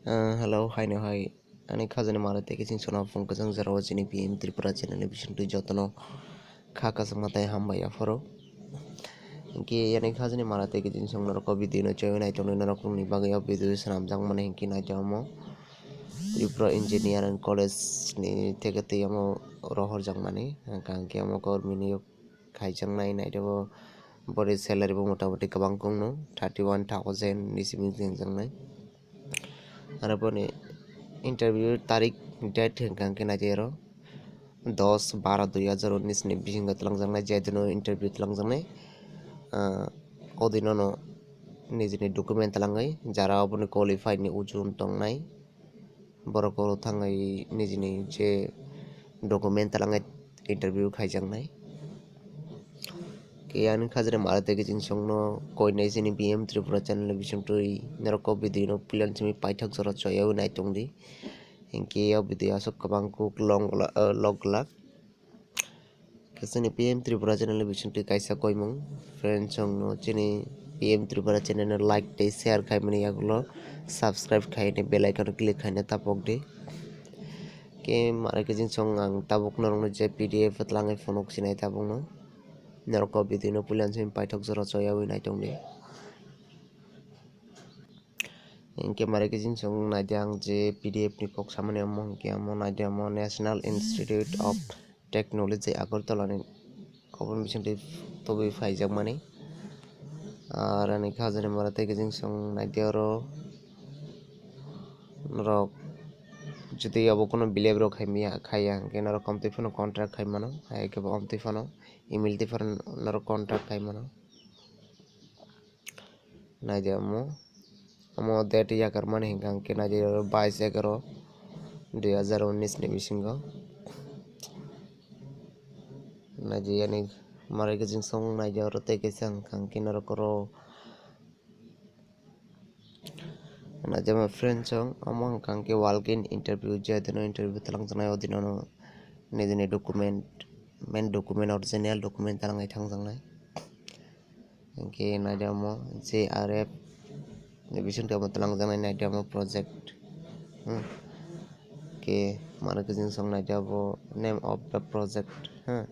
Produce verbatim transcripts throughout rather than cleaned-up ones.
Ah, hello, haino hai. Ani khajani mara tei kiching sona phung kwchang jora o chini P M Tripura channel ni bising twi jotono kha kwchangma tei hambai yapharo. Hinkhe ani khajani mara tei kiching song norok o video no chaywi nai tongwi norok ni bagwi o video swnamjak mani hinkhe nai tongmo Tripura Engineering College ni theke twi omo rohorjak mani. Hinkhe omo kor mini khaijak nai nai tei bo boni salary bo mota moti kwbang kung no thirty one thousand ni simi tengjaknai. Aro boni interview tarik date hwnkha hwnkhe naidi oro dos baro dui hazar unis ni bisingo twlangjaknai, je dino interview twlangjaknai. Ah, o dinono nijini document twlangwi jara oboni qualified ni uju wng tongnai borok oro thangwi nijini je document twlangwi interview khaijaknai. Khe ani khajani mara tei kiching songno koinai chini P M Tripura channel ni bisingtwi norok o video no puila simi paithak jora choyawi nai tongdi. Hinkhe o video aswk kwbang kuk long gla-, ah, log glak. Khe chini P M Tripura channel ni bisingtwi kaisa koimung friends songno chini P M Tripura channel no like tei share khaimani yagulo subscribe khaini bell icon click khaina tapokdi. Khe mara kiching song ang tabuk norokno je P D F twlangwi phunuk sinai tabukno. Norok o video no puila simi paithak jora choyawi nai tongdi. Hinkhe mara kiching song naidi ang je P D F ni kok samani omo hinkhe omo naidi omo National Institute of Technology Agartala ni oboni bisingtwi tubui phaijakmani. Ar ani khajani mara tei kiching song naidi oro norok jodi obo kono bilep rok khaimya khaiya hinkhe norok komtwi phano contract khaimano, hai khe bo omtwi phano email twi phano norok contract khaimano. Naidi omo, omo date yakar mani hinkha hinkhe naidi oro bais egaroh dui hazar unis ni bisingo. Naidi yani mara kiching song naidi oro tei kaisa hinkha hinkhe norok oro naidi my friend song omo hinkha hinkhe walk in interview je dino interview twlangjaknai o dinono nijini document, main document, original document twlangwi thangjaknai. Hinkhe naidi omo J R F ni bisingtwi omo twlangjaknai naidi omo project. Hmm. Khe mara kiching song naidi obo name of the project, hmm,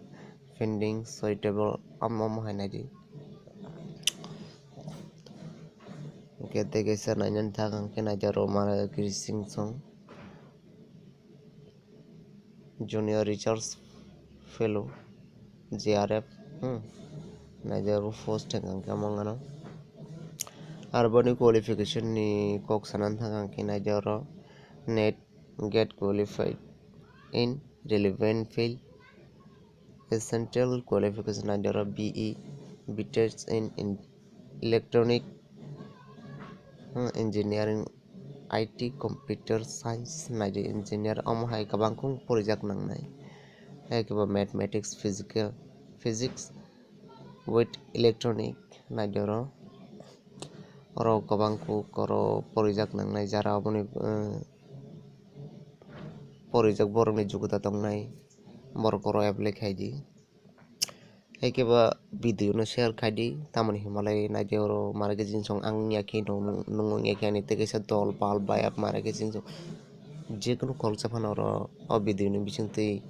pending, suitable, omo omo hai naidi. Hinkhe tei kaisa nainani thang hinkhe naidi oro mara kiching song. Junior Research Fellow, J R F, hmm, naidi oro post hwnkha khe omo wngano. Aro boni qualification ni kok sanani thang khe naidi oro NET, get qualified in relevant field, essential qualification naidi oro B E, B Tech in, in electronic, hmm, engineering, I T, computer science, naidi engineer, omo hai kwbang kung porijak nangnai. Hai khe bo mathematics, physical, physics with electronic, naidi oro, oro kwbang kuk oro porijak nangnai, jara oboni, eh, porijak borokni jogota tongnai, borok oro apply khaidi. Hai khe ba video no share khaidi, tamoni hinmalai naidi oro mara kiching song ang wngya khe nung, nung wngya khe ani tei kaisa dol pal bayap mara kiching song. Jekunu khoroksa phano oro o video ni bisingtwi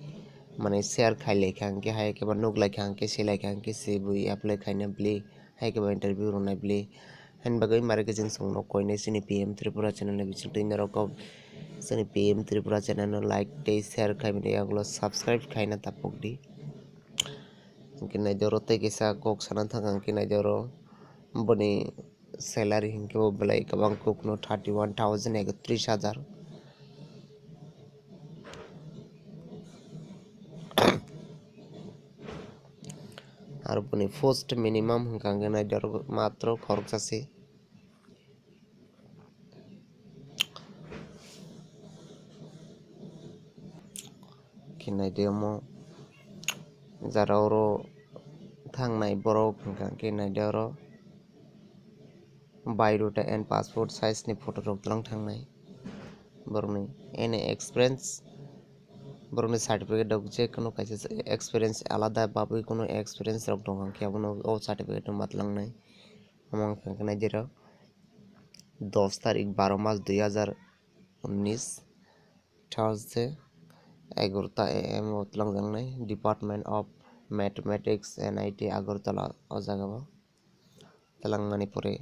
mane share khai lai kha hinkhe hai khe ba nuk lai kha hinkhe se lai kha hinkhe se bui apply khaina bli hai khe ba interview rwnai bli. Haini bagwi mara kiching song no koinai chini P M Tripura channel ni bisingtwi norok o chini P M Tripura channel no like tei share khaimani yagulo subscribe khaina tapokdi. Hinkhe naidi oro tei kaisa kok sana thang khe naidi oro boni salary hinkhe bo belai kwbang kukno thirty one thousand, ekatris hajar. Aro boni post minimum hwnkha khe naidi oro matro khoroksa se. Khe naidi omo jara oro thangnai borok hwnkha khe naidi oro biodata and passport size ni photo rok twlang thangnai borokni any experience, borokni certificate rok je kunu kaisa experience alada babwi kunu experience rok tongkha khe abono o certificate no ma twlangnai. Omo wngkha khe naidi rok dos tarik baro mas dui hazar unis, Thursday, egarota A M o twlangjaknai Department of Mathematics, N I T Agartala o jaga o twlangmani pore.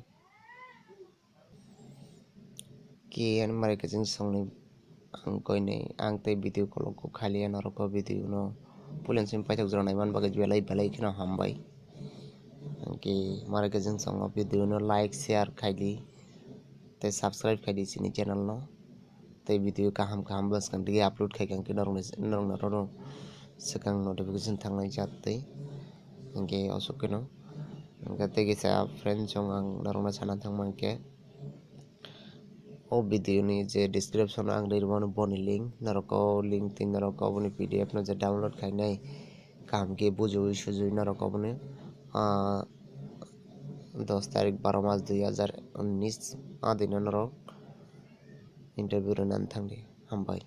Khe ani mari khe chwng songni ang koinwi ang tei video kolok kuk khailiya norok o video no puilani simi paithak jora naiman bagwi belai belai kheno hambai. Hwnkhe mari khe chwng songo video no like share khaidi tei subscribe khaidi chini channel no. Tei video kaham kaham bwskang digi upload khai kha hwnkhe norokni norokno oro swkang notification thangnai jak tei hwnkhe aswk kheno hwnkhe tei kisa friend chwng ang norokno sana thangma hwnkhe o video ni je description o ang ri rwmani boni link norok o link tei norok oboni P D F no je download khainai kaham khe bujiwi sujiwi norok oboni ah dos tarik baro mas dui hajar unis a dino norok interview rwnani thangdi. Hambai.